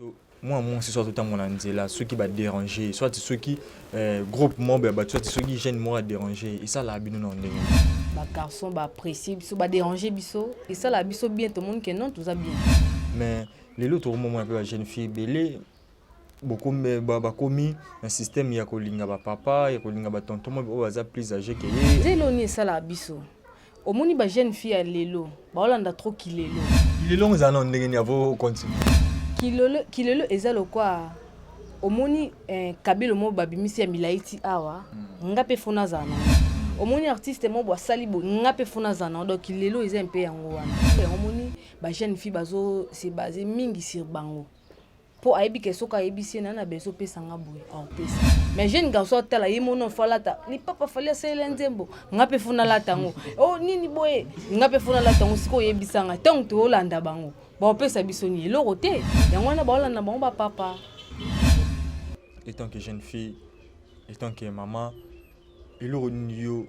So mwana mwasi so azotambola na nzela, soki badéranger, soit soki groupe moko ya bato, soit soki jeune moko adéranger, esalaka bino na ndenge? Bagarçon baapprécie biso, badéranger biso, esalaka biso bien. Tomoni ke non, toza bien. Mais lelo tokomomona mpe bajeune fille ebele bakomi na système ya kolinga bapapa, ya kolinga batonton moko oyo baza plus âgé ke ye. Nzela oni esalaka biso. Omoni, bajeune fille ya lelo baolanda trop kilelo. Lelo ezala na ndenge nini avo continue? Kilelo, kilelo eza lokwa omoni kabelo moko babimisi ya milai ti awa, nga mpe fo nazala nango. Omoni artiste moko bo asali boye, nga mpe fo nazala nango. Donc lelo eza mpe yango wana. Yango omoni bajeune fille bazo se base mingi sur bango, mpo ayebi ke soki ayebisi ye na na beso opesanga boye, aopesa. Mais jeune garçon atala ye mono fo alata lipapa, Fally asalela nzembo, nga mpe fo nalata yango. O nini boye, nga mpe fo nalata yango. Sikoyo oyebisanga, ntango toolanda bango, baopesa biso nini? Eloko te. Yango wana baolanda bango bapapa. Étant que jeune fille, étant que maman, eloko nini yo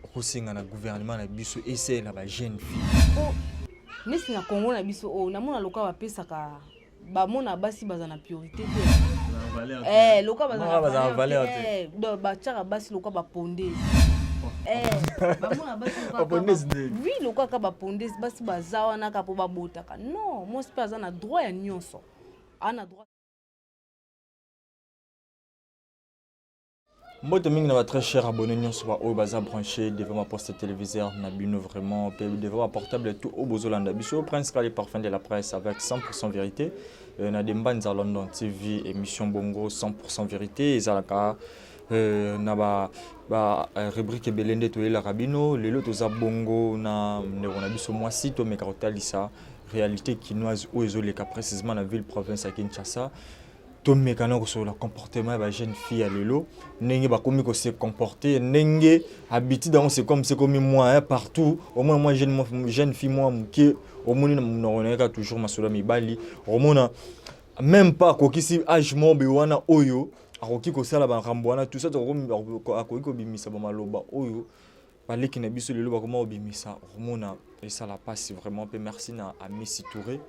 okosenga na gouvernement na biso esalela bajeune fille? Po neti na Congo na biso oyo, namona lokola bapesaka, bamona basi baza na priorité te. Lokola baza na valeur te. Donc batiaka basi lokola bapondezi. Bamona basi, oui, lokola kaka bapondezi. Basi baza wana kaka mpo babotaka. Non, mwasi mpe aza na droit ya nyonso, aza na droit. Mbote mingi na ba très cher abonné nyonso baoyo baza branché devant ma poste téléviseur na bino vraiment, mpe devant ba portable, tout oyo bozolanda biso. Prince Kali, parfum de la presse avec 100% vérité, na Dembanza London TV, émission bongo 100% vérité ezalaka na ba rubrique ebele nde toyelaka bino. Lelo toza bongo na ndeko na biso mwasi. Tomeka kotalisa réalité kinoise oyo ezoleka précisément na ville province ya Kinshasa. Tomeka na kosolola comportement ya bajeune fille ya lelo, ndenge bakomi kose comporter, ndenge habitude yango c'est comme, c'est komi mwa partout. Omona mwa jeune fille mwa moke, omoni na monoko na ye kaka toujours masolo ya mibali. Omona même pas akokisi âge moko boye wana oyo akoki kosala makambo wana, tout ça, akoki kobimisa bamaloba oyo baleki na biso lelo bakoma kobimisa. Omona esala mpasi vraiment. Mpe merci na Amisi Touré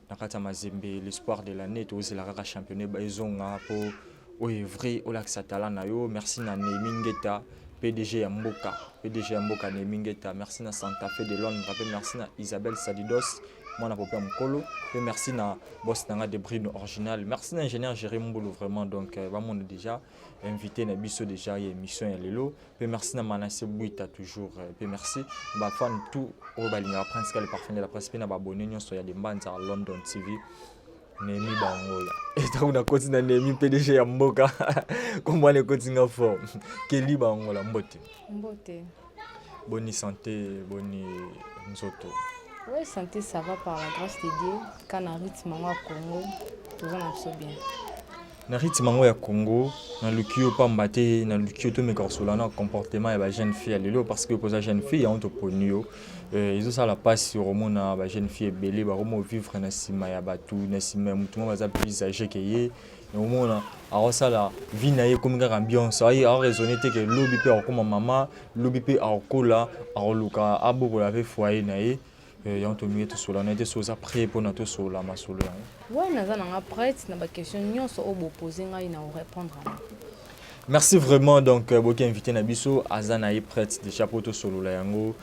na kati ya Mazembe, l'espoir de l'année. Tozela kaka championnat ezonga mpo oyo vrai olakisa talent na yo. Merci na Nehemi Ngeta, PDG ya mboka, PDG ya mboka Nehemi Ngeta. Merci na Santa Fe de Londres, mpe merci na Isabelle Sadidos, mwana pope ya mokolo, mpe merci na boss na nga de Brino original. Merci na ingénieur Jérémy Mbulu vraiment. Donc bamona déjà invité na biso déjà ya émission ya lelo. Mpe merci na Manase Bwita toujours, mpe merci bafan tout oyo balingaka Prince Kale, parfum de la presse, mpe na baabonné nyonso ya Dembanza London TV. Nehemi Bangola, ntango nakoti na Nehemi, PDG ya mboka, kombo wana ekotinga fort. Keli Bangola, mbote. Mbote. Boni santé? Boni nzoto? Oui, santé ça va, par la grâce de Dieu. Ka na rythme yango ya Congo, toza na biso bien. Na rythme yango ya Congo, naluki yo pamba te. Naluki yo tomeka kosola na comportement ya bajeune fille ya lelo, parce que poza jeune fille, yango toponi yo. Ezosala mpasi okomona bajeune fille ebele bakoma vivre na nsima ya bato, na nsima ya motu moko baza plus âgé ke ye. Omona akosala vie na ye, ekomi kaka ambiance. Aoraisonne te ke lobi mpe akokoma mama, lobi mpe akokola, akoluka abokola mpe foyer na ye. Yango tomingi tosola na ye te. So oza prêt mpona tosola masolo yango? Ouais, naza nanga prête na baquestion nyonso oyo bopose ngai na orépondre yango. Merci vraiment. Donc boki invité na biso aza na ye prête déjà mpo tosolola yango.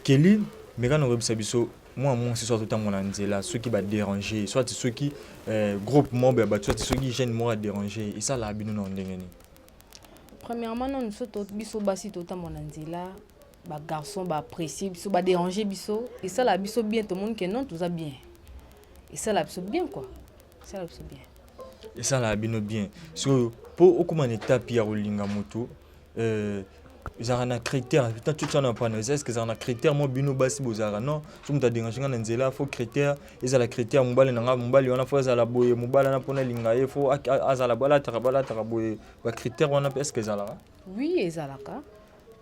Keli, meka na koyebisa biso, mwana mwasi so azotambola na nzela, soki badéranger, soit soki groupe moko ya bato, soit soki jeune moko adéranger, esalaka bino na ndenge nini? Premièrement, nanu so biso basi totambola na nzela, bagarçon baapprécie biso, badéranger biso, esalaka biso bien. Tomoni ke non, toza bien. Esalaka biso bien quoi, esalaka biso bien. Esalaka bino bien. Sikoyo mpo okóma na étape ya kolinga motu, ezalaka na critère totia na pana eza, est-ce ezalaka na critère mo bino basi bozalaka? Non, so moto adérange nga na nzela, faut critère ezala, critère mobali na nga, mobali wana faut azala boye, mobali wana mpona elinga ye faut azala boye, alataka, balataka boye, bacritère wana mpe est-ce ezalaka? Oui, ezalaka.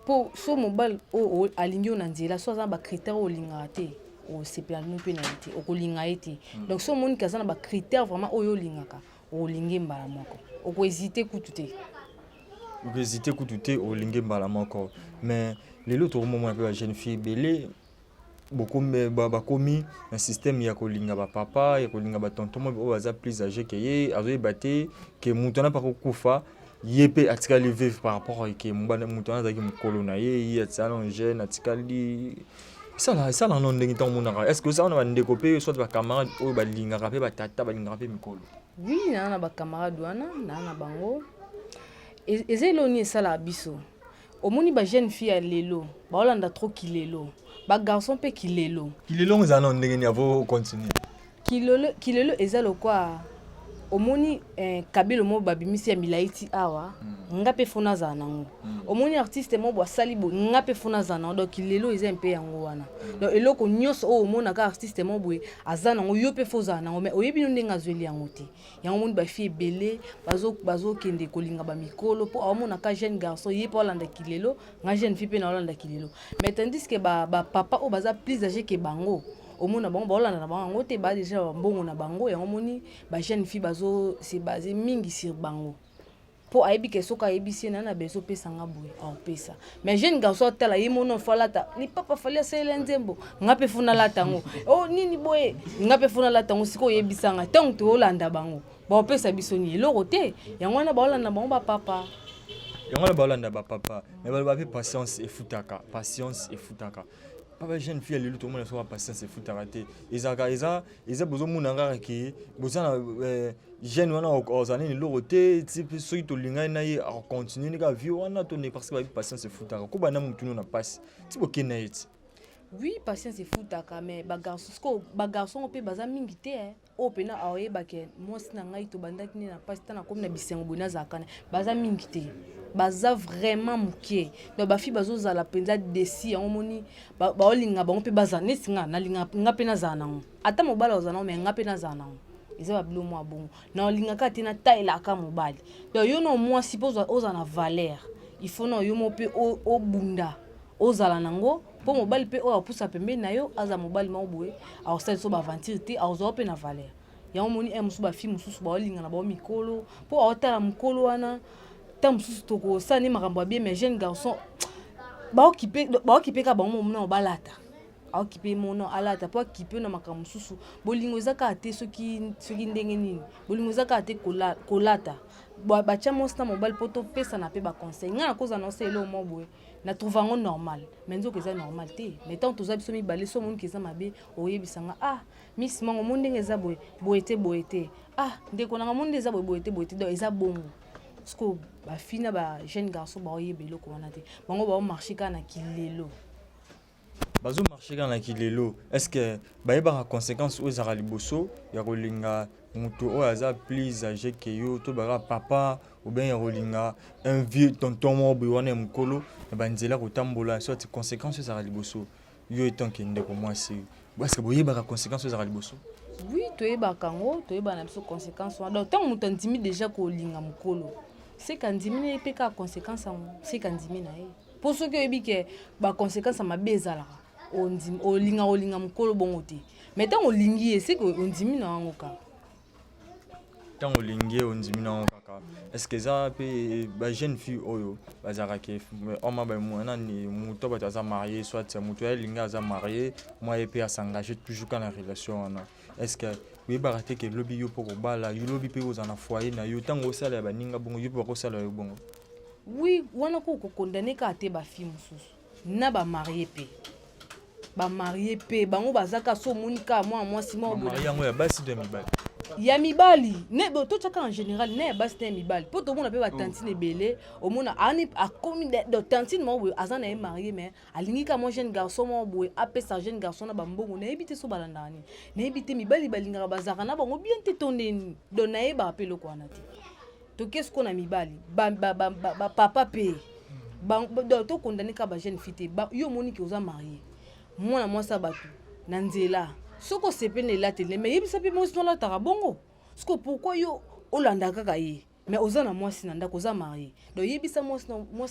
Mpo so mobali oyo alingi yo na nzela, so aza na bacritère oyo olingaka te, osepela no mpe na ye te, okolinga ye te. Donc so omoniki aza na bacritère vraiment oyo olingaka, olingi mbala moko, okohésite kutu te. Okohésite kutu te, olingi mbala moko. Mais lelo tokomomona mpe bajeune fille ebele. Bokomi, bakomi na système ya kolinga bapapa, ya kolinga batonton mo oyo baza plus âgé ke ye. Azoyeba te ke moto wana mpe akokufa, ye mpe atikali veuve par rapport ke moto wana azalaki mokolo na ye, ye atikali jeune, atikali. Esala no ndenge ntango omonaka, est ce que osala na bandeko mpe soit bacamarade oyo balingaka mpe batata, balingaka mpe mikolo? Oui, naa na bacamarade wana, naa na bango. Eza eloko nini esalaka biso? Omoni, bajeune fille ya lelo baolanda trop kilelo, bagarçon mpe kilelo. Kilelo ezala nano ndenge nini avo continue? Kilelo, kilelo eza lokwa omoni kabelo moko babimisi ya milai ti awa, nga mpe faut nazala nango. Omoni artiste moko bo asali boye, nga mpe faut nazala nango. Donc lelo eza mpe yango wana. Donc eloko nyonso oyo omonaka artiste moko boye aza nango, yo mpe faut ozala nango, mais oyebi no ndenge azweli yango te. Yango omoni bafille ebele bazokende kolinga bamikolo, mpo aomonaka jeune garçon, ye mpo alanda kilelo, nga jeune fille mpe na olanda kilelo. Mais tandis que bapapa oyo baza plus âgé ke bango, omona bango baolanda na bango yango te, baa déjà bambongo na bango. Yango omoni bajeune fille bazo se base mingi sur bango, mpo ayebi ke soki ayebisi ye na na beso opesanga boye, aopesa. Mais jeune garçon atala ye mono, faut alata lipapa Fally asalela nzembo, nga mpe faut nalata yango. O nini boye, nga mpe faut nalata yango. Sikoyo oyebisanga, ntango toolanda bango, baopesa biso nini? Eloko te. Yango wana baolanda bango bapapa. Yango wana baolanda bapapa. Mais baloba mpe patience efutaka, patience efutaka. Papa, jeune fille ya lelo, tomona soka patience efutaka te. Ezalaka eza bozomona kaka ke boza na jeune wana, ozala nini, eloko te. Ti mpe soki tolingani na ye, akocontinue ni kaka vie wana to ne, parce que babi patience efutaka. Kobanda mutunu na mpasi ti bokende na ye ti. Oui, patience efutaka, mais bagarçon, sikoyo bagarçon ngo mpe baza mingi te, eh. Oyo mpena aoyebake mwasi na ngai tobandaki nde na mpasi, ntango nakomi na bisengo boye nazalaka na, baza mingi te, baza vraiment moke. Donc bafille bazozala mpenza déçues. Yango omoni baolinga bango mpe bazala neti nga nalinga, nga mpe nazala nango. Ata mobali azala nango, mais nga mpe nazala nango. Eza babilo mwa bongo na olingaka te, natayelaka mobali. Donc yo na mwasi, mpo ozala na valeur, il faut na yo mo mpe obunda, ozala nango, mpo mobali mpe oyo apusa pembeni na yo aza mobali moko boye, akosala biso baaventure te, akozwa mpe na valeur. Yango moni e mosusu bafille mosusu baolingana bao mikolo, mpo aotala mokolo wana, ta mosusu tokosala nde makambo ya bien. Mais jeune garçon baokipe kaka bango momona balata, aokipe mono alata mpo akipe na makambo mosusu. Bolingo eza kaka te soki ndenge nini, bolingo eza kaka te kolata. Batya mwasi na mobali mpo topesana mpe baconseil. Ngai nakozala na osala eloko moko boye, na trouve yango normal, mais nzoka eza normal te. Mais ntango toza biso mibale, so omoniki eza mabe, oyebisanga: "Ah, miss mango, omoni ndenge eza boye boye te, boye te. Ah, ndeko nanga, omoni nde eza boye boye te, boye te." Donc eza bongo. Parce que bafille na bajeune garçon baoyeba eloko wana te, bango baomarche kaka na kilelo. Bazomarche kaka na kilelo. Est ce que bayebaka conséquence oyo ezalaka liboso ya kolinga moto oyo aza plus âgé ke yo, to baka papa, ou bien ya kolinga un vieux tonton moko boye wana ya mokolo na banzela kotambola? Soit conséquence oyo ezalaka liboso, yo étant ke ndeko mwasi, est ce que boyebaka conséquence oyo ezalaka liboso? Oui, toyebaka yango, toyebaka na biso conséquence wana. Donc ntango moto andimi déjà kolinga mokolo, seka andimi na ye mpe kaka conséquence yango, seka andimi na ye. Mpo soki oyebi ke baconséquence ya mabe ezalaka, olinga kolinga mokolo bongo te. Mais ntango olingi ye, seke ondimi na yango kaka. Ntango olingi ye, ondimi na yango kaka. Est ce que eza mpe bajeune fille oyo bazalaka ke oma nani, moto bato aza marié, soit moto alingi aza marié, mwa ye mpe asengage toujours kaka na relation wana? Est ce que oyebaka te ke lobi yo mpo kobala yo, lobi mpe ozala na foyer na yo, ntango osala ya baninga bongo, yo mpe bakosala yo bongo? Oui, wana ko kokondane kaka te. Bafille mosusu na bamarie mpe, bamarie mpe bango baza kaka so omoni kaka mwana mwasi moko boye. Yango ya basi to ya mibali? Ya mibali ne totyaka en général, ne ya basi na ya mibali, mpo tomona mpe batantine ebele. Omona ani akomi donc tantine moko boye, aza na ye marie, mais alingi kaka mwa jeune garçon moko boye, apesa jeune garçon na bambongo. Nayebi te so balandaka nini, nayebi te. Mibali balingaka, bazalaka na bango bien te to ndeni? Donc nayebaka mpe eloko wana te. Toke siko na mibali, bapapa mpe. Donc tokondane kaka bajeune fille te. Yo omoniki oza marie, mwana mwasi ya bato na nzela, soki osepeli na elateli, mais yebisa mpe mwasi nolataka bongo. Siko pourquoi yo olanda kaka ye, mais oza na mwasi na ndako, oza marie? Donc yebisa mwasi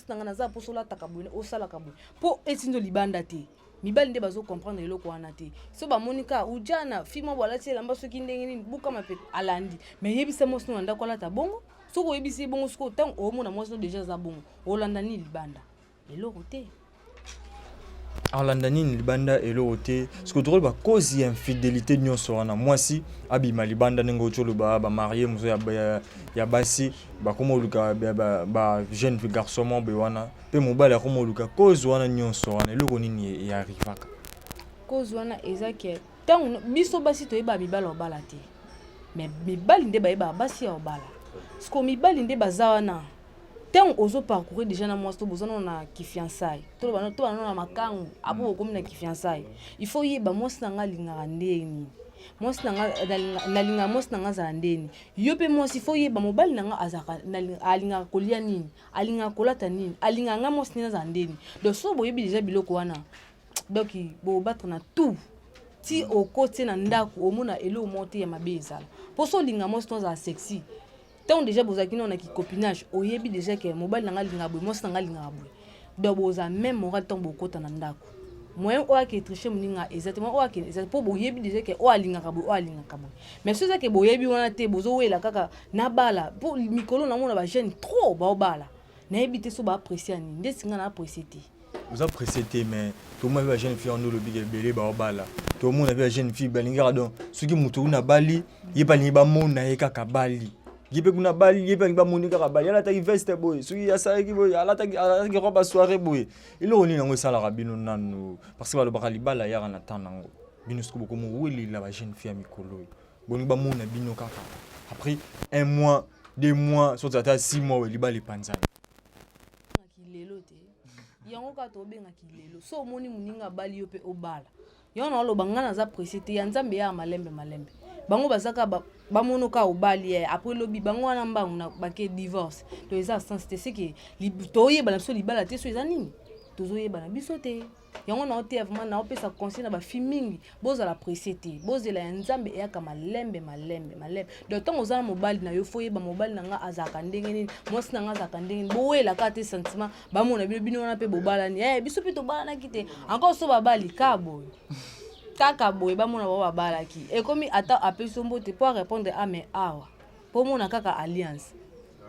na ngai, naza mposo olataka boye, osalaka boye, mpo etindo libanda te. Mibali nde bazocomprendre eloko wana te. So bamoni kaka ujana fille moko alati elamba soki ndenge nini, bukama mpe alandi. Mais yebisa mwasi no na ndako alata bongo. Soki oyebisi ye bongo, sikoyo ntango omona mwasi no déjà aza bongo, olanda nini libanda? Eloko te. Alanda nini libanda? Eloko te. Soki tokoloba cause ya infidélité nyonso wana, mwasi abima libanda, ndenge oti oloba, bamariés mosusu ya basi bakoma oluka bajeune garçon mo boye wana, mpe mobali akoma oluka, cause wana nyonso wana, eloko nini earrivaka? Cause wana eza ke ntango biso basi toyebaka mibali obala te, mais mibali nde bayebaka basi ya obala. Siko mibali nde baza wana. Ntango ozoparcourir déjà na mwasi, to boza nano na kifiançailles, to bana nano na makangu, apo bokomi na kifiançailles, il faut yeba mwasi na nga alingaka ndeni, mwasi na nga nalingaka mwasi na nga azala ndeni. Yo mpe mwasi, faut yeba mobali na nga azalaka, alingaka kolia nini, alingaka kolata nini, alingaka nga mwasi nini, azala ndeni. Donc so boyebi déjà biloko wana, donc bobattre na tout ti okoti na ndako, omona eloko moko te ya mabe ezala. Mpo so olinga mwasi to azala sexy, ntango déjà bozalaki nano na kicopinage, oyebi déjà ke mobali na nga alingaka boye, mwasi na nga alingaka boye, donc bozala même moral. Ntango bokota na ndako, moyen oyo ake triche moninga eza te, moyen oyo ake eza te, mpo boyebi déjà ke oyo alingaka boye, oyo alingaka boye. Mais so eza ke boyebi wana te, bozowela kaka na bala. Mpo mikolo namona bajeune trop baobala, nayebi te so baapprécie ya nini. Nde singa na apprécie te. Oza pressé te, mais tomona mpe bajeune fille wana, olobiki ebele baobala, tomona mpe bajeune fille balingaka. Donc soki moto kuna bali, ye mpe alingi bamona ye kaka bali, ye mpe kuna bali, ye mpe alingi bamoni kaka bali, alataki veste boye, soki asalaki boye, alataki robe ya soirée boye. Eloko nini yango esalaka bino nanu? Parce que balobaka libala yaka na temps nango. Bino soki bokomi owelela bajeune fille ya mikolo oyo, bolingi bamona bino kaka après un mois, 2 mois, soki ata 6 mois oyo, libala epanzani. Lelo te, yango kaka tobengaki lelo. So omoni moninga abali, yo mpe obala. Yango na oloba, ngai naza pressé te. Ya Nzambe yaka malembe malembe. Bango baza kaka bamono kaka obali ye, après lobi bango wana mbangu na bake divorce. To eza sens te, seke toyeba na biso libala te. So eza nini tozoyeba na biso te. Yango na oteya vraiment, naopesa conseil na bafille mingi: bozala pressé te, bozela ya Nzambe eyaka malembe malembe malembe. Donc ntango oza na mobali na yo, faut oyeba mobali na nga azalaka ndenge nini, mwasi na nga azalaka ndenge nini. Bowelaka te sentiment, bamona bino, bino wana mpe bobalani. Biso mpe tobalanaki te encore. So babali kaka boye, kaka boye, bamona bango babalaki, ekomi ata apesi yo mbote mpo arépondre ame awa, mpo omona kaka alliance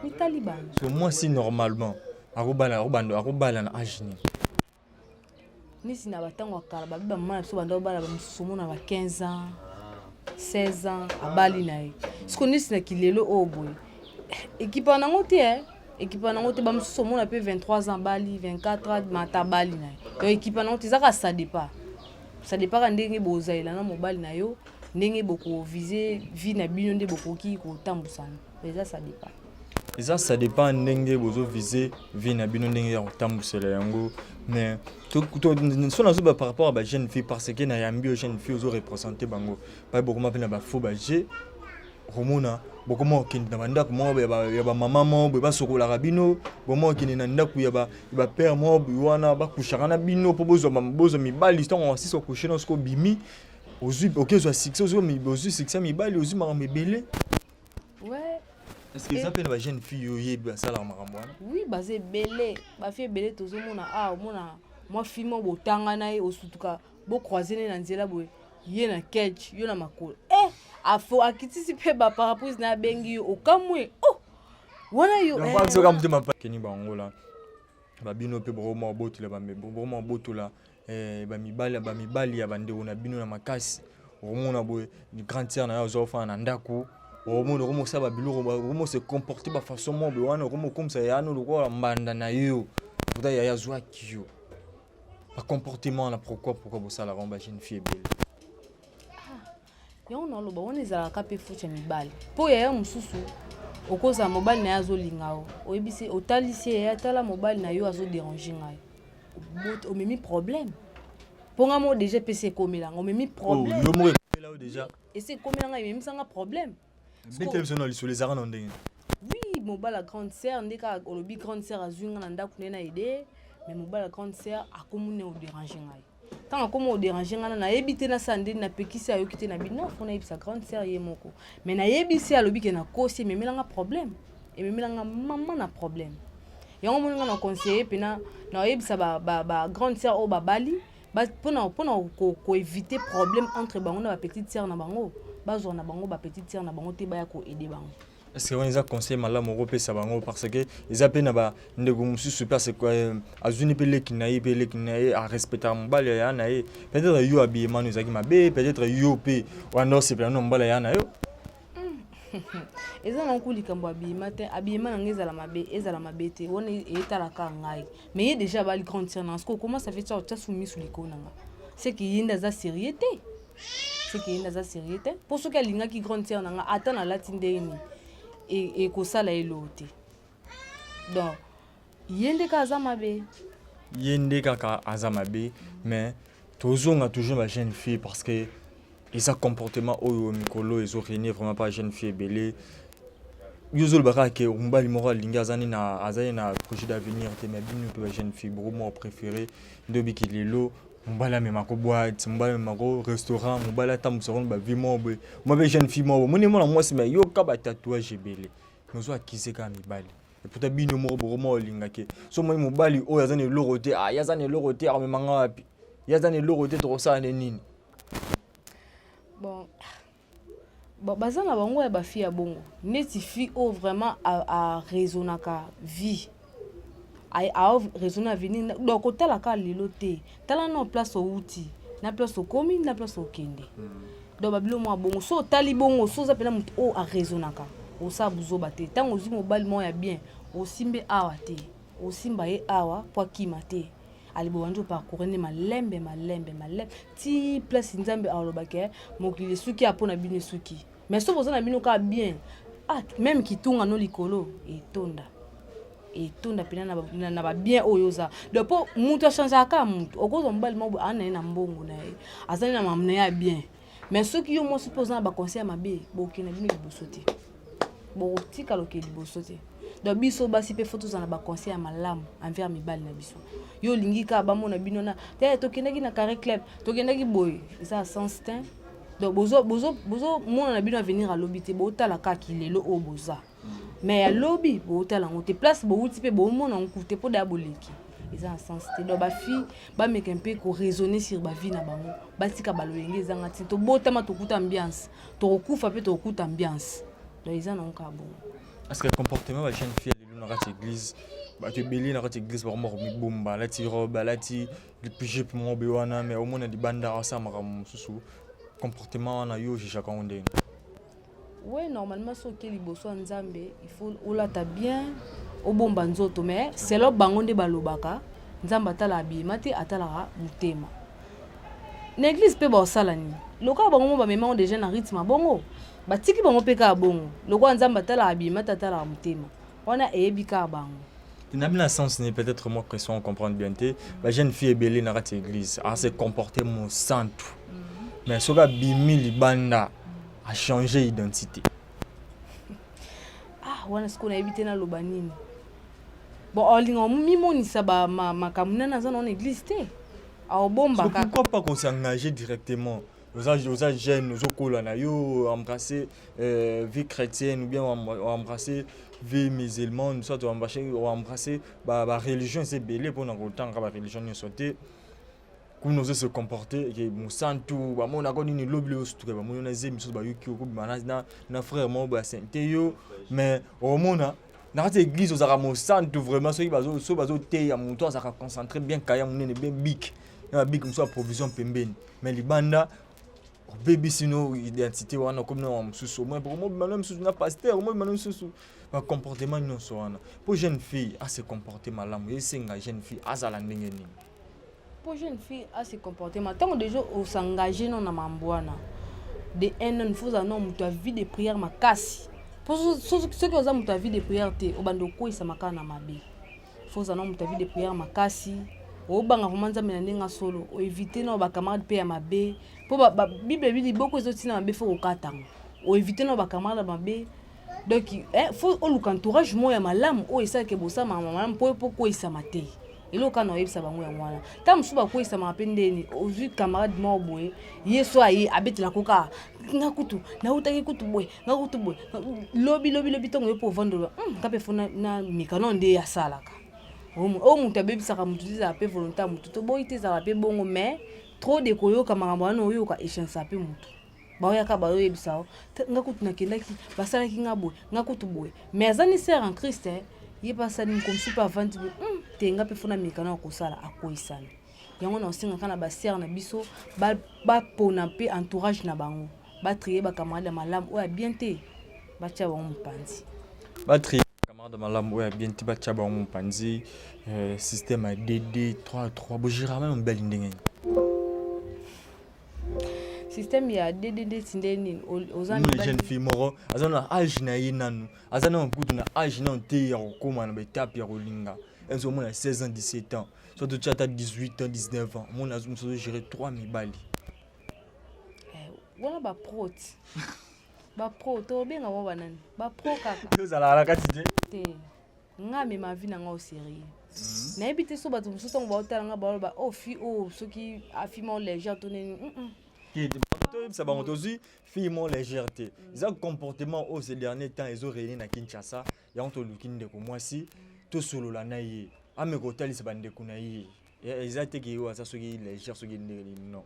mitali bana. So mwasi normalement akobala, akobala na age nini? Nisi na batango ya kala, babi bamama na biso banda obala, bamosusu omona ba 15 ans, 16 ans abali na ye. Siko nisi na kilelo oyo boye, ekipa nango te, ekipa nango te. Bamosusu omona mpe 23 ans abali, 24 ans mata abali na ye. Donc ekipa nango te, ezaka ça dépend, ça dépend kaka ndenge bozalela na mobali na yo, ndenge bokovise vie na bino, nde bokoki kotambusana. Eza ça dépend. Eza ça dépend ndenge bozovise vie na bino, ndenge ya kotambusela yango. Mais so nazoba par rapport à bajeune fille, parce que nayambi yo jeune fille, ozoreprésente bango. Pai bokoma mpe na bafaux baje, okomona bokoma okende na bandako moko ya bamama moko boye, basokolaka bino, bokoma okende na ndako ya bapère moko boye wana, bakushaka na bino mpo bozwa mibali. Ntango asisi okushe na, soki obimi, okezwa succès, ozwi succès ya mibali, ozwi makambo ebele. Est ce que eza mpe na bajeune fille oyo oyebi basalaka makambo wana? Oui, baza ebele, bafille ebele tozomona awa. Omona mwa fille moko botanga na ye, osutuka bocroise ne na nzela boye, ye na ketch, yo na makolo, afo akitisi mpe baparaprise na, abengi yo, okamwe oh wana yo. Soka motema keni bangola babino mpe bokoma obotola, bokoma obotola bamibali ya bandeko na bino na makasi. Okomona boye grande sœur na yo azwa ofanda na ndako, okomona okoma osala babiloko, okoma se comporte bafaçon moko boye wana, okoma okomisa yano lokola mbanda na yo, pourtant yaya azwaki yo. Bacomportement wana, pourquoi bosalaka ngo, bajeune fille ebele? Yango naoloba wana, ezalaka mpe faute ya mibali, mpo yaya mosusu okozala mobali na ye azolinga yo, oyebisi, otalisi ye, atala mobali na yo azoderange ngai, omemi problème. Mpo nga moko déjà epesi ekomelanga, omemi problème. Yo moko ekomela yo déjà? Esi ekomelanga, ememisanga problème. Bete biso na lisolo, ezalaka na ndenge? Oui, mobali ya grande sœur nde kaka olobi, grande sœur azwi nga na ndako nde na aide, mais mobali ya grande sœur akomi ne odérange ngai. Ntango akómi odérange ngai, na nayebi te nasala ndeni, napekisi, ayoki te. Na bino faut nayebisa grande sœur ye moko, mais nayebisi, alobi ke nakosi, ememelanga problème, ememelanga mama na problème. Yango moni nga na conseiller mpena, nayebisa ba grande sœur oyo babali, mpona koéviter problème entre bango na bapetite sœur na bango, bazwa na bango bapetite sœur na bango te, baya koaide bango. Est ce que wana eza conseil malamu okopesa bango? Parce que eza mpe na bandeko mosusu mpe azwini mpe leki na ye, mpe leki na ye arespectaka mobali ya na ye. Peut-être yo habillement no ezalaki mabe, peut-être yo mpe wana osepela no mobali ya na yo. Eza nango likambo habillement te. Habillement na ngai ezala mabe, ezala mabe te, wana etalaka ngai. Mais ye déjà abali grande sœur na siko, comment ça fait tia otya su misu likolo na nga? C'est que ye nde aza sérieux te, c'est que ye nde aza sérieux te. Mpo soki alingaki grande sœur na nga, ata nalati ndenge nini, ekosala eloo te. Donc ye nde kaka aza mabe. Ye nde kaka aza mabe. Mais tozonga toujours ba jeune fille, parce que eza comportement oyo mikolo ezorégner vraiment pa jeune fille ebele. Yo ozoloba kaka ke mobali moko alingi aza na projet d'avenir te. Mais bino mpe ba jeune fille, boko moko préféré nde obiki lelo mobali amemako boîte, mobali amemako restaurant, mobali atambwisako na bavie moko boye. Mwa mpe jeune fille moko boye, moni mwana mwasi, mais yoka batatouage ebele, mais ozo akize kaka mibali. Et pourtant bino moko bokoma olingaki so moi mobali oyo aza na eloko te. Ah, ye aza na eloko te, akomemanga wapi? Ye aza na eloko te, tokosala nde nini? Bon, baza na bango ya bafille ya bongo. Neti fille oyo vraiment araisonnaka vie, araisonne avenir. Donc kotala kaka lelo te, tala na place outi, na place okomi, na place okende. Donc babilo mwa bongo, so otali bongo, so oza mpena moto oyo araisonnaka, osala buzoba te. Ntango ozwi mobali moko ya bien, osimbe awa te, osimba ye awa po akima te. Aliboka nde oparcours nde malembe malembe malembe ti place Nzambe alobaki mokili esuki ya mpo na bino esuki. Mais so boza na bino kaka bien, ah, même kitunga no likolo etonda, etonda mpena na babien oyo oza. Donc mpo moto achangeaka kaka motu. Okozwa mobali moko boye, aa na ye na mbongo na ye, aza na makambo na ye ya bien, mais soki yo mwasi mpe oza na baconseil ya mabe, bokende bino liboso te, bokotikala okende liboso te. Donc biso basi mpe faut tozala na baconseil ya malamu envers mibali na biso. Yo olingi kaka bamona bino na te, tokendaki na Carré Club, tokendaki boye, eza ya sens te. Donc bozomona na bino avenir alobi te, botala kaka lelo oyo boza, mais ya lobi botala yango te. Place bowuti mpe bomona yango te, mpo daya boleki, eza na sens te. Donc bafille bameka mpe koraisonner sur bavie na bango, batika balolenge ezanga ntina. Tobotama tokuta ambiance, tokokufa mpe tokokuta ambiance. Donc eza nango kaka bongo. Est ce que comportement ba jeune fille lelo na kati église, bato ebele na kati église bakoma komibomba, alati robe, alati jupe moko boye wana, mais omona libanda asala makambo mosusu, comportement wana yo ojugeaka yango ndenge? Oui, normalement soki oke liboso ya Nzambe, il faut olata bien, obomba nzoto. Mais selo bango nde balobaka Nzambe atalaka habillement te, atalaka motema. Na église mpe baosala nini? Lokola bango mo bamema déjà na rythme ya bongo, batiki bango mpe kaka bongo. Lokola Nzambe atalaka habillement te, atalaka motema, wana eyebi kaka bango. Na bino na sens ni peut-être moi question comprendre bien te. Ba jeune fille ebele na kati église ase comporter mosantu, mais soki abimi libanda, achanger identité. Ah, wana sikoyo nayebi te naloba nini. Bon, olinga mimonisa makambo nani aza na église te, aobomba kaka. Pourquoi pas qu'on s'engage directement? Oza jeune, ozokola na yo, embrasser vie chrétienne ou bien embrasser vie musulmane, soit embrasser bareligion. Eza ebele mpona kotanga bareligion nyonso te. Kuna ozo se comporter ke mosantu, bamonaka nini lobi oyo sutuka, bamoni na zemi mosusu, bayoki okobima na frère moko boye asente yo. Mais omona na kati ya église ozalaka mosantu vraiment. Soki bazoteya, moto azalaka concentré bien, kaya monene bien, bic na babic mosusu ya provision pembeni, mais libanda obebisi no identité wana, okomi na mosusu, omoi omobima na mosusu na pasteur, omobima na mosusu. Bacomportement nyonso wana, mpo jeune fille ase comporte malamu, esenga jeune fille azala ndenge nini? Mpo jeune fille ase comporte ma, ntango déjà osengage no na mambo wana de un homme, faut ozala no moto ya vie de prière makasi. Mpo soki oza moto ya vie de prière te, obanda okweyisama kaka na mabe. Faut ozala no moto ya vie de prière makasi, obanga vraiment Nzambe na ndenge ya solo, oévite na bacamarade mpe ya mabe, mpo Bible ebi liboko ezotina mabe, faut kokata yango. Oévite na bacamarade ya mabe. Donc faut oluka entourage moko ya malamu oyo esalaka bosala malamu mpo kweyisama te. Eloko kaka na oyebisa bango yango wana. Ntango mosusu bakweyisamaka mpe ndeni ozwi camarade moko boye, ye so aye abetelako kaka: nga kutu nautaki kutu boye, nga kutu boye. Lobi lobi lobi, ntongo yo mpo ovandoloba, nga mpe faut na mikano nde asalaka oyo. Moto abebisaka motu te, ezala mpe volonté ya motu. Toboyi te, ezala mpe bongo, mais trop de koyoka makambo wana, oyoka echansa mpe motu. Baoyaka, baoyebisa o nga kutu nakendaki, basalaki nga boye, nga kutu boye. Mais aza ni sœur en Christ, ye mpe asali mokomsu mpe avandi boye, te, nga mpe fona mekana ya kosala akweyisami. Yango na osengaka na basœur na biso bapona mpe entourage na bango, batrier bacamarade ya malamu, oyo ya bien te batia bango mopanzi. Batrier camarade malamu, oyo ya bien te batia bango mopanzi. Système ya dd 3 3, bogéraka meme mobali ndenge nini? Système ya dd ndeti nde nini? Oza jeune fille moko aza na age na ye nanu, aza nano kutu na age nano te ya kokóma na baétape ya kolinga. Enzo omona 16 ans, 17 ans, soit totia ata 18 ans, 19 ans, omona mosusu azogérer 3 mibali. Wana bapro ti bapro, tobenga bango banani? Bapro kaka. Ozalaka na kati te? Te, nga amema vie na nga au sérieux. Nayebi te so bato mosusu ntango baotala nga baloba: "O oh, fille oyo, soki afille moko légère to nini." Toyebisa bango, tozwi fille mo légère te, eza comportement oyo ces derniers temps ezoréunir na Kinshasa. Yango toluki ndeko mwasi, tosolola na ye, ameka kotalisa bandeko na ye. Eza te ke oyo aza soki légère, soki ndenge nini, non.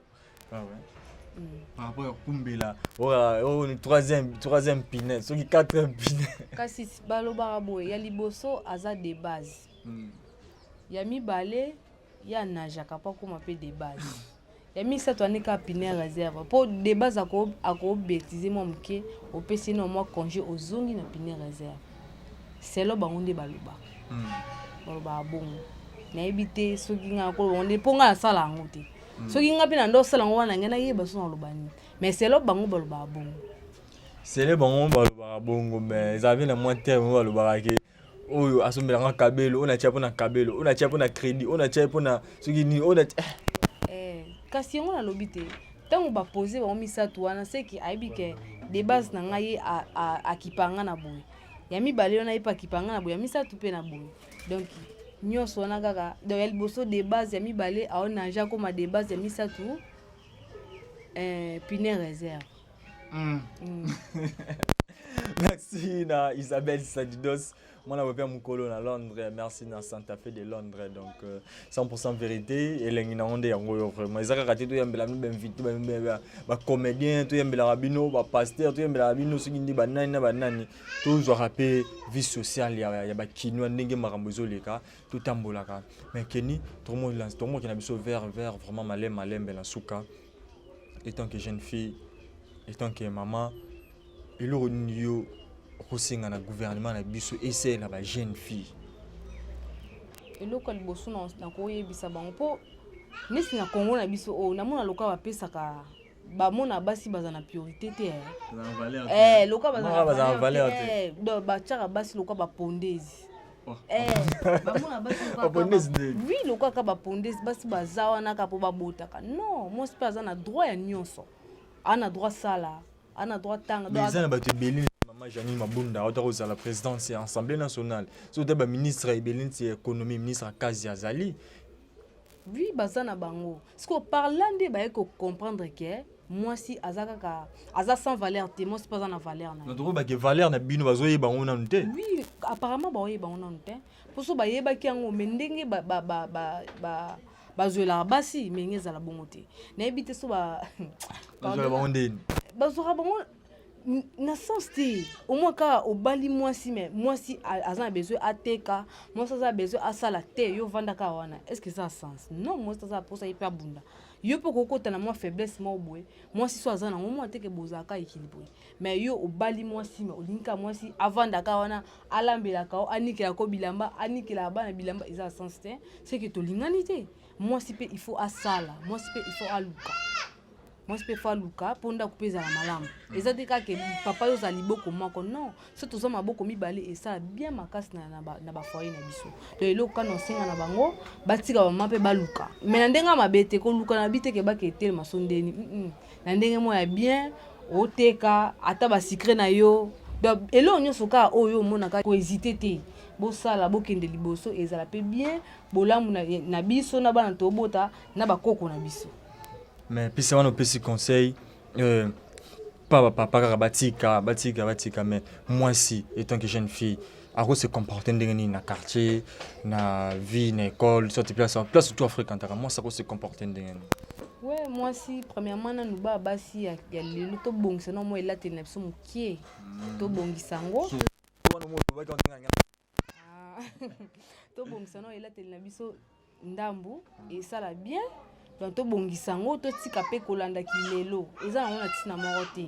Ah ouais. Par rapport ya kumbela oyo troisième pine, soki quatrième pine. Kasi balobaka boye: ya liboso aza de base, ya mibale ya nageaka mpo akóma mpe de base, ya misato anika pine réserve. Mpo de base akobêtiser mwa moke, opesi na mwa congé, ozongi na pine réserve. Selo bango nde balobaka, balobaka bongo. Nayebi te soki ngai nakoloba nde mpo ngai nasala yango te. Soki ngai mpe na nde osala yango wana, ngai nayeba so naloba nini. Mais selo bango balobaka bongo. Sele bango balobaka bongo, mais ezala mpe na mwa terme oyo balobaka ke oyo asombelanga kabelo, oyo natia mpo na kabelo, oyo natia mpo na crédit, oyo natia mpo na soki nini, oyo natia. Eh, kasi yango nalobi te, ntango bapose bango misato wana, seke ayebi ke de base na ngai ye akipa nga na boye, ya mibale wana ye mpe akipa nga na boye, ya misato mpe na boye. Donc nyonso wana kaka. Donc ya liboso de base, ya mibale aonage akóma de base, ya misato pine réserve. Merci na Isabelle Sadidos, mwana bope ya mokolo na Londres. Merci na Santa Fe de Londres. Donc 100% vérité, elengi nango nde yango oyo. Vraiment eza kaka te toyambela bino bainvité, bacomédien, toyambelaka bino bapasteur, toyambelaka bino soki nde banani na banani. Tozwaka mpe vie sociale ya bakinois, ndenge makambo ezoleka, totambolaka. Mais keni tokomokenda biso vers vraiment malembe malembe na suka. Étant que jeune fille, étant que maman, eloko nini yo okosenga na gouvernement na biso esalela bajeune fille? Eloko ya liboso nakoyebisa bango, mpo neti na Kongo na biso oyo, namona lokola bapesaka, bamona basi baza na priorité te. Lokola baza na valeur te. Donc batiaka basi lokola bapondezi. Bamona basi, oui, lokola kaka bapondezi. Basi baza wana kaka mpo babotaka. Non, mwasi mpe aza na droit ya nyonso, aza na droit sala, aza na droit tanga. Eza na bato ebele. Mama Janine Mabunda auta kozala présidence ya Assemblée nationale, so te baministre ebele neti ya économie, ministre akazi azali. Oui, baza na bango. Sikoyo par là nde baye kocomprendre ke mwasi aza kaka, aza sans valeur te, mwasi mpe aza na valeur na ye. Tokobake valeur na bino, bazoyeba yango nanu te. Oui, apparemment baoyeba yango nanu te, mposo bayebaki yango, mais ndenge bazwelaka basi ndenge ezala bongo te, nayebi te so. Bazwela bango ndeni? Bazwaka bango na sens te. Au moins kaka obali mwasi, mais mwasi aza na besoin ateka, mwasi aza na besoin asala te, yo ovanda kaka wana, est ce que eza sens? Non, mwasi aza na mposa ye mpe abunda. Yo mpe okokota na mwa faiblesse moko boye, mwasi so aza nango mwa teke, bozalaka équilibré. Mais yo obali mwasi, mais olingi kaka mwasi avandaka wana, alambelaka o, anikelaka o bilamba, anikelaka bana bilamba, eza sens te. C'est que tolingani te. Mwasi mpe il faut asala, mwasi mpe il faut aluka, mwasi mpe faut aluka mpo ndako mpe ezala malamu. Eza te kaka papa yo ozala liboko moko, non. So toza maboko mibale, esala bien makasi na bafoyer na biso. To eloko kaka osenga na bango, batika bamama mpe baluka, mais na ndenge ya mabe te. Koluka na bi teke bake etelema so ndeni, na ndenge moko ya bien, oteka ata basucré na yo. Donc eloko nyonso kaka oyo omonaka, kohésiter te, bosala, bokende liboso, ezala mpe bien, bolamu na biso, na bana tobota, na bakoko na biso. Mais pesa wana, opesi conseil, pa bapapa kaka batika, batika, batika. Mais mwasi, étant que jeune fille, ako se comporter ndenge nini na quartier, na vie, na école, soit place, place tout afréquentaka? Mwasi ako se comporter ndenge nini? We mwasi, premièrement nanu baa basi ya lelo, tobongisa na mwa elateli na biso mokie, tobongisa yango. Ah, tobongisa na elateli na biso ndambu, esala bien. Donc tobongisa yango, totika mpe kolanda kilelo. Eza nango na ntina moko te,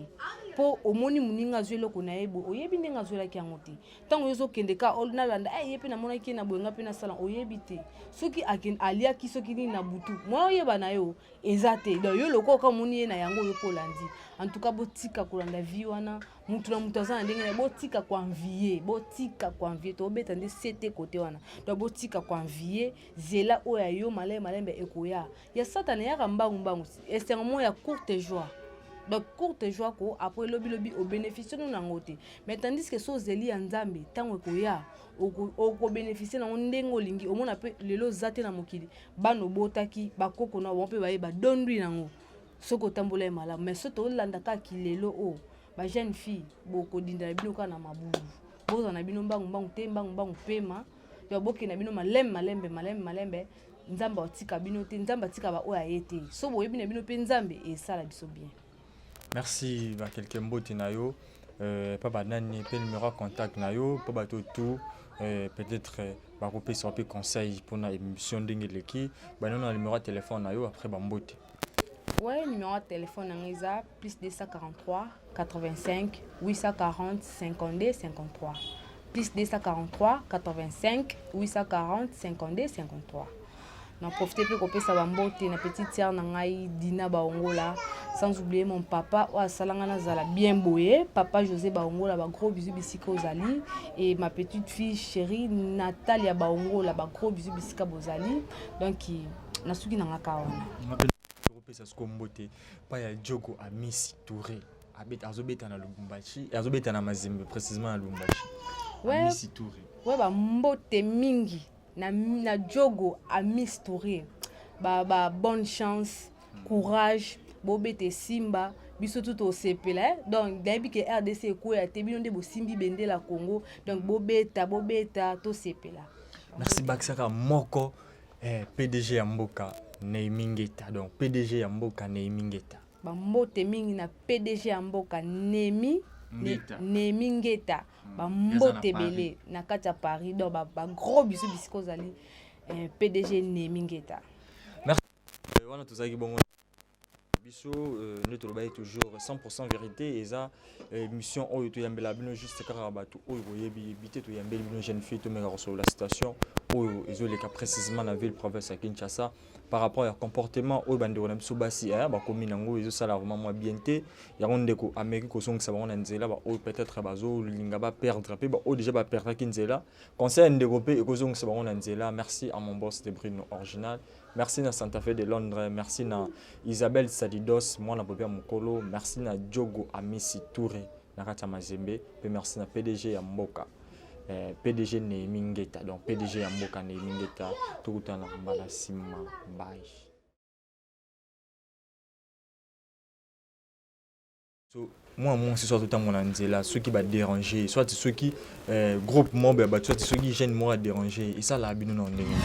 mpo omoni moninga azwi eloko na ye boye, oyebi ndenge azwelaki yango te. Ntango yo ozokende ka nalanda ye mpe namonaki ye na boye, nga mpe nasala, oyebi te soki aliaki soki nini na butu mwa, oyeba na yo eza te. Donc yo lokola oka omoni ye na yango, oyo mpo olandi. En tout cas, botika kolanda vie wana. Mutu na mutu aza na ndenge na ye. Botika koenvier, botika koenvier. Tobeta nde se te kote wana. Donc botika koenvier, zela oyo ya yo malembe malembe ekoya. Ya Satana eyaka mbangu mbangu, esengo moko ya courte joie. Donc courte joie ko après lobi lobi obénéficie no nango te. Mais tandis que so ozeli ya Nzambe, ntango ekoya, okobénéficie nango ndenge olingi. Omona mpe lelo oza te na mokili, bana obotaki, bakoko na bango mpe bayeba dondwi nango soki otambola ye malamu. Mais so tolanda kaka kilelo oyo, bajeune fille bokodindela bino kaka na mabulu. Bozala na bino mbangu mbangu te, mbangu mbangu pema ya bokende na bino malembe malembe, malembe malembe. Nzambe atika bino te, Nzambe atika baoyo aye te. So boyebi na bino mpe Nzambe, esala biso bien. Merci. Bakelke mbote na yo mpa banani, mpe numéro ya contact na yo mpo bato tout peut-être bakopesa mpe conseil mpona émission ndenge eleki banano na numéro ya téléphone na yo, après bambote. Ouais, numéro ya téléphone na ngai eza plus 243 85 840 52 53, plus 243 85 840 52 53. Na profite mpe kopesa bambote na petite sœur na ngai Dina Baongola, sans oublier mon papa oyo asalanga nazala bien boye, papa José Baongola. Bagros bisous bisika ozali. Et ma petite fille chérie Natalia Baongola, bagros bisous bisika bozali. Donc nasuki na nga ka wana. Kopesa siko mbote pa ya Diogo Amisi Touré, azobeta na Lubumbashi, azobeta na Mazembe, précisément na Lubumbashi. Amisi Touré. Ouais, bambote mingi na Diogo Amis Touré. Ba bonne chance, courage, bobeta esimba, biso tu tosepela, eh? Donc nayebi ke RDC ekweya te, bino nde bosimbi bendela Congo. Donc bobeta, bobeta, tosepela. Merci. Bakisaka moko, PDG ya mboka Neimi Ngeta. Donc PDG ya mboka Neimi Ngeta. Bambote mingi na PDG ya mboka Nemi Nemi Ngeta. Bambote ebele na kati ya Paris. Donc bagros bisous bisika ozali, PDG Nemi Ngeta. Merci. Wana tozalaki bongo biso nde tolobaki toujours 100% vérité. Eza émission oyo toyambela bino juste kaka bato oyo boyebi yebi te. Toyambeli bino jeune fille, tomeka kosolola situation oyo ezoleka précisément na ville province ya Kinshasa par rapport ya comportement oyo bandeko na biso basi bakomi nango. Ezosala vraiment mwa bien te. Yango ndeko ameki kozongisa bango na nzela, baoyo peut-être bazolinga baperdre, mpe baoyo déjà baperdaki nzela. Conseil ya ndeko mpe ekozongisa bango na nzela. Merci à mon boss de Bruno Original, merci na Santa Fe de Londres, merci na Isabelle Sadidos, mwana bobe ya mokolo, merci na Diogo Amisi Touré na kati ya Mazembe, mpe merci na PDG ya mboka, PDG Nehemi Ngeta. Donc PDG ya mboka Nehemi Ngeta. Tokutana mbala nsima. Bye. So mwana mwasi so azotambola na nzela, soki badéranger, soit soki groupe moko ya bato, soit soki jeune moko adéranger, esalaka bino na ndenge?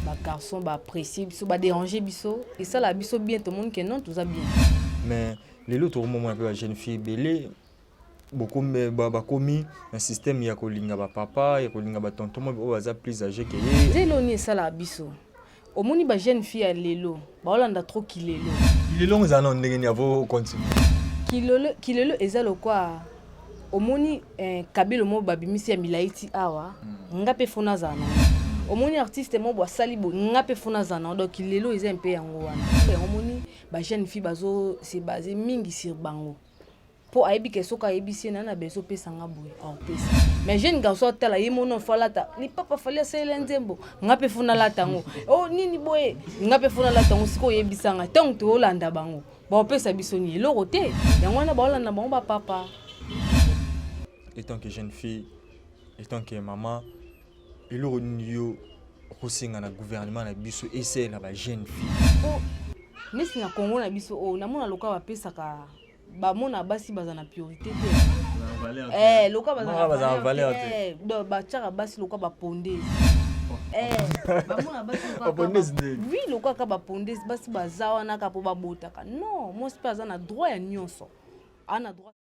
Bagarçon baapprécie biso, badéranger biso, esalaka biso bien. Tomoni ke non, toza bien. Mais lelo tokomomona mpe bajeune fille ebele bakomi na système ya kolinga bapapa, ya kolinga batonton moko oyo baza plus âgé ke ye. Nzela oni esalaka biso. Omoni bajeune fille ya lelo baolanda trop kilelo. Kilelo ezala na ndenge nini? Avo continue. Kilelo, kilelo eza lokwa omoni kabelo moko babimisi ya milai ti awa, nga mpe fo nazala nango. Omoni artiste moko bo asali boye, nga mpe fo nazala nango. Donc kilelo eza mpe yango wana. Yango omoni bajeune fille bazo se base mingi sur bango, mpo ayebi ke soki ayebisi ye na bezo opesa nga boye, aopesa. Mais jeune garçon atala ye mono fo alata lipapa Fally asalela nzembo, nga mpe fo nalata yango. O nini boye, nga mpe fo nalata yango. Sikoyo oyebisanga, ntango toolanda bango, baopesa biso nini? Eloko te. Yango wana baolanda bango bapapa. Étant que jeune fille, étant que maman, eloko nini yo okosenga na gouvernement na biso esalela bajeune fille? Po neti na Congo na biso oyo, namona lokola bapesaka, bamona basi baza na priorité te. Lokola baza na valeur te. Donc batiaka basi lokola bapondezi. Bamona basi Bapondezi nde. Oui, lokola kaka bapondezi, basi baza wana kaka mpo babotaka. Non, mwasi mpe aza na droit ya nyonso, aza na droit.